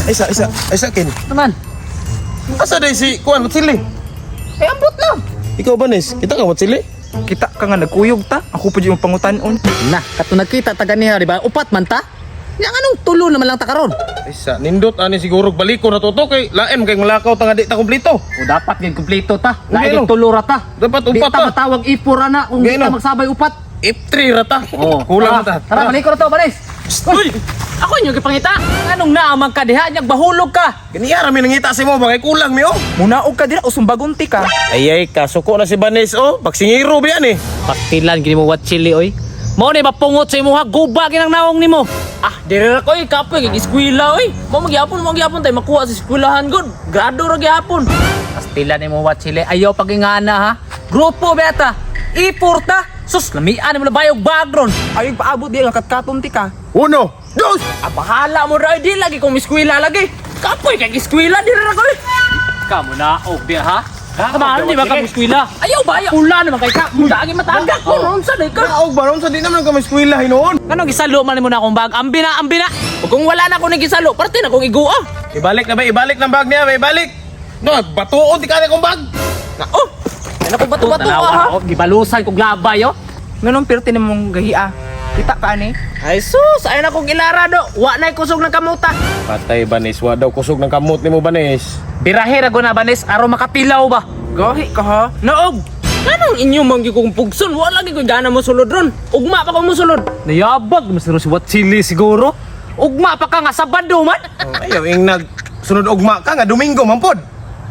Isa, isa, isa kin. Naman. Asa day si Kuan Watsili? Eh, ambot lang. Ikaw ba, Nis? Kita ka Watsili? Kita ka nga nagkuyog ta. Ako pa yung pangutanon. Na, kato nagkita ta ganiha, di ba? Upat man ta. Yang anong tulo naman lang ta karon? Isa, nindot ani siguro baliko na to kay lain kay malakaw ta nga di ta kumpleto. O dapat gyud kumpleto ta. Hindi, Lain no. tulo ra ta. Dapat Di upat ta ta. matawag ipor ana kung di Gay, ta no. magsabay upat. F3 ra ta. Oh, Kulang ta. Tara, baliko na to, balis. Uy! Ako inyo gipangita. Anong naamang ka diha? Nyag bahulog ka. Ganiya ra mi nangita sa imo ba kay kulang mi oh. Munaog ka dira o sumbagunti ka. Ay ay kasuko na si Banis oh. Pagsingiro ba yan eh. Pastilan gini mo wat chili oy. Mao ni mapungot sa imuha guba ginang naong nimo. Ah, dire ra ko oy, kapoy kay eskwela oy. Mo magyapon tay makuha sa eskwelahan gud. Grado ra gyapon. Pastilan nimo wat chili. Ayaw pagingana ha. Grupo beta. Ipurta. Sus, lamian nimo labayog bagron. Ayog paabot di nga katkaton ti ka. Uno, dos. Ah, bahala mo ra oy, di lagi kong eskwela lagi. Kapoy kay eskwela dire ra ko oy. Kamo na og di ha. Kamano di ba ka eskwela? Ayaw ba ayaw. Pula naman kay ka. Dagi matagak ko ron sa day ka. Naog ba ron sa di naman kami eskwela hinuon. Anong gisalo man nimo na akong bag? Ambi na, ambi na. Ug kung wala na ko nagisalo, parte na kong igua. Ibalik na ba? Ibalik ng bag niya, ba? Ibalik. No, batuon di ka na kong bag. Na, oh. Ano ko bato-bato Tanawa ah, ha? ako, gibalusan kog labay oh. Nganong pirti nimong gahia? Kita ka ani? Ay sus, ay na kong ilara do. Wa na kusog ng kamuta. Patay Banis, wa daw kusog ng kamot nimo Banis. Birahe ra ko na banis aron makapilaw ba. Gahi ka ha? Naog. Kanang inyo man gyud kong pugson, wa lagi ko gana mo sulod ron. Ugma pa ko mo sulod. Nayabag mas si Wat Chili siguro. Ugma pa ka nga Sabado man. Oh, ayaw ing nag sunod ugma ka nga Domingo man pod.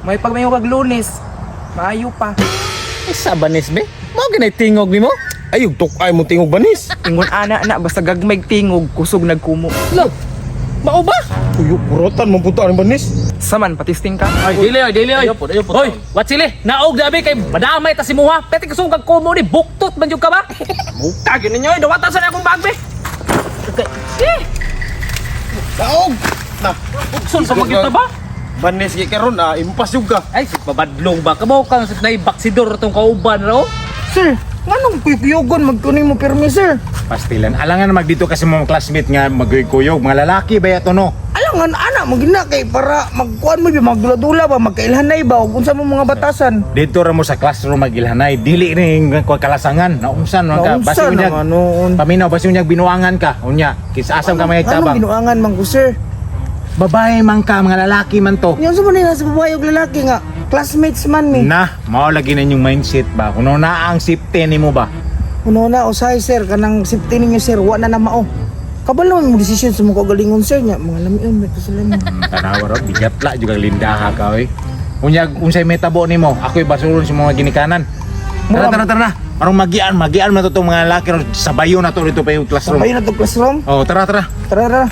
May pagmayo kag Lunes. Maayo pa. Isa banis be? Mao ginay tingog nimo? Ayog tuk-ay mo tingog Banis. Ingon ana na basta gagmay tingog kusog nagkumo. Lo. Mao ba? Uy, kurotan mo punta ang Banis. Saman patisting ka. Ay, dili oy, dili oy. Oy, Wat Chili, naog dabi kay madamay ta si muha. Pwede kusog kag kumo ni buktot man jud ka ba? Tagi ninyo, eh, dawatan sa na akong bag be. Eh, Naog. Na. Pugson sa magyud ta ba? Banis kay karon ah, impas jud ka. Ay, babadlong ba? Kabaw kang nay baksidor tong kauban ra oh. Sir, nganong kuyugon magkunin mo pirmi sir? Pastilan. Alangan magdito kasi mga classmate nga magkuyog, mga lalaki ba yato no? Alangan ana mo gina kay para magkuan mo ba magdula-dula ba magkailhanay ba ug unsa mo mga batasan. Dito ra mo sa classroom magilhanay, dili ni nga kwa kalasangan. Naunsan man ka. Naunsa Basi unyag naman noon. paminaw, basi unyag binuangan ka. Unya, kisasam ka may Anong tabang. binuangan man ko sir? Babae man ka, mga lalaki man to. Nya unsa man nila sa babae ug lalaki nga classmates man mi. Na, mao lagi na inyong mindset ba? Kuno na ang safety nimo ba? Uno na usahay sir kanang safety ninyo sir wa na na mao. Kabalo man mo desisyon sa mga kagalingon sir nya mga lamion may sila mo. Tanawa ro, bigat la juga lindaha ka oy. Unyag unsay metabo nimo? Ako'y basulon sa mga ginikanan. Tara tara tara na. Arong magian, magian man to tong mga lalaki ron. Sabayo na to dito pa yung classroom. Sabay na to classroom. Oh, tara tara. Tara tara.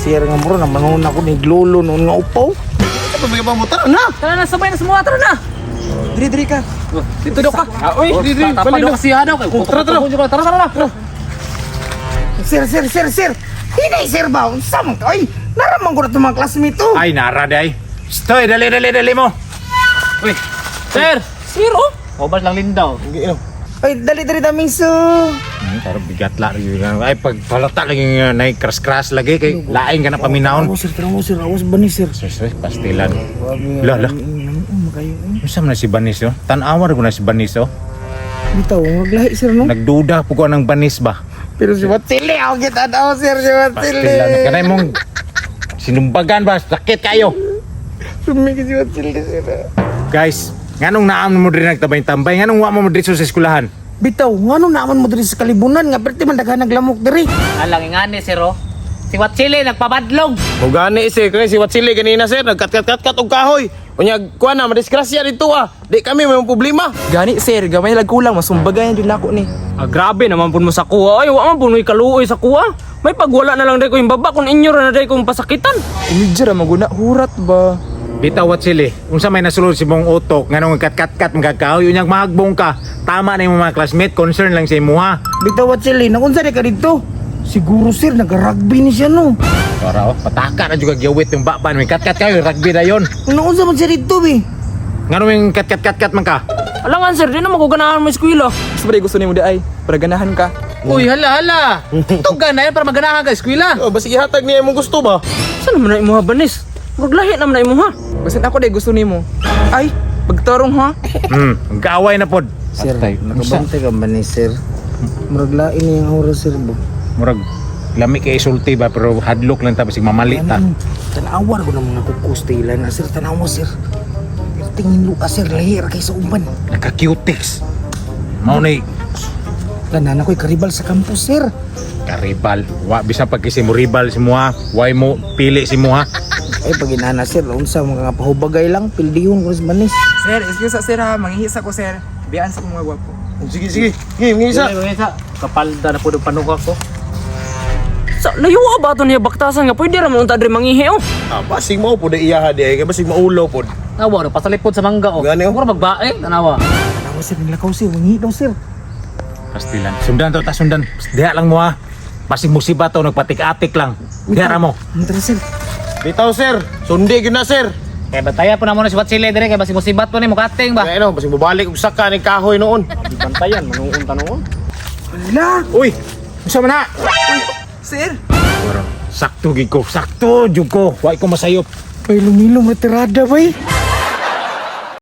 Sir nga muro na manon ako ni Glolo noon nga upaw. Sa pa mo tara na. Tara na sabay na sa muha, tara na. Diri diri ka. Dito daw ka. Ah, uy, di di, Tapa balik daw na. kasi ha daw. Tara, tara. Tara tara tara. Sir sir sir sir. Hinay sir ba unsa man ka? Oy, naramang ko na itong mga classmate to. Ay, nara day. Stoy, dali dali dali mo. Uy. Sir, Sir, oh. Obas lang lindaw. Ay, dali dali daming so. Pero bigat la rin. Ay, pag palata lagi nga nay crash-crash lagi kay laing ka na paminawon. Awas sir, tara mo sir, awas ba ni sir? Sir, sir, pastilan. La la. Unsa man na si Banis oh? Tan-awar ko na si Banis oh. Bitaw, maglahi sir no? Nagduda po ko ng Banis ba? Pero si Matsili, ako kita daw sir, si Matsili. Pastilan. Kanay mong sinumbagan ba? Sakit kayo. Sumiki si Matsili sir. Guys, nganong naam mo diri nagtabay-tambay? Nganong wa mo diri sa eskwelahan? Bitaw, ngano naman mo diri sa kalibunan nga perti man daghan naglamok diri. Alang ingani sir oh. Si Wat Chili nagpabadlong. Mugani sir, kani si Watsili kanina sir, nagkat-kat-kat og kahoy. Unya kuan na madisgrasya dito ah. Di kami may problema. Gani sir, gamay lag kulang masumbagan jud nako ni. Ah, grabe naman pun mo sa kuha. Ay, wa man pun mo'y kaluoy sa kuha. May pagwala na lang day ko yung baba kung inyo ra na day kong pasakitan. Umidya ra maguna hurat ba. Bitaw wat sili. Unsa may nasulod si mong utok nganong kat-kat-kat magkakahoy unyag mahagbong ka. Tama na imong mga classmate, concern lang sa imuha. Bitaw Matsili, nagunsa di ka dito? Siguro sir, nag-rugby ni siya no. Para oh, pataka na juga gyawit yung baban. May kat-kat kayo, rugby na yon. Naunsa man siya dito bi? Ngano yung kat-kat-kat-kat man ka? Alangan sir, di na maguganahan mo eskwela. Gusto ba gusto nimo di ay para ganahan ka. Uy, hala hala. Tugan na yan para maganahan ka eskwela. Oh, basi ihatag niya imong gusto ba? Sa Asa naman na imuha banis? Murag lahi naman na imuha. Basin ako day gusto nimo. Ay, pagtarong ha. Gaway na pod. Sir, Patay. nakabantay ka ba ni sir? Murag lain niyang aura sir ba? Murag lami kay isulti ba pero hadlok lang ta basig mamali ta. Ano, Tanawar ko ng mga kukos tila na sir, tanawa sir. Pero tingin luka sir, lahir kay sa uban. Naka-cutix. Mao ni Tanan ako'y karibal sa campus sir. karibal. Wa bisan pag kasi mo ribal si muha, way mo pili si muha. Ay pag inana sir, unsa mga pahubagay lang, pildihon ko sa manis. Sir, excuse sa sir ha, mangihisa ko sir. Biyaan sa kong mga gwapo. Sige, sige. Sige, mga isa. Kapalda na po ng panukak ko. Sa layo ba ato niya baktasan nga pwede ra man unta diri mangihi oh. Ah, basig mo po na iyaha di ay kay basig maulo pod. Tawa, no, pasalipod sa mangga oh. Gani, oh. Mura magbae, tanawa. Tanawa sir, nilakaw sir, mangi daw sir. Pastilan. Sundan to ta sundan. Diha lang mo ha. Basig musiba to nagpatik-atik lang. Diha ra mo. Tara sir. Bitaw sir, sundi gyud na sir. Kay bantaya po na muna si Watsile dire kay basig musibat po ni mukating ba. Kaya no, basig mobalik og saka ning kahoy noon. Bantayan manuon ta noon. Ala! Uy, unsa man na? Sir, Sakto gid ko, sakto jud ko. Wa ko masayop. Ay, lumilom retirada bay.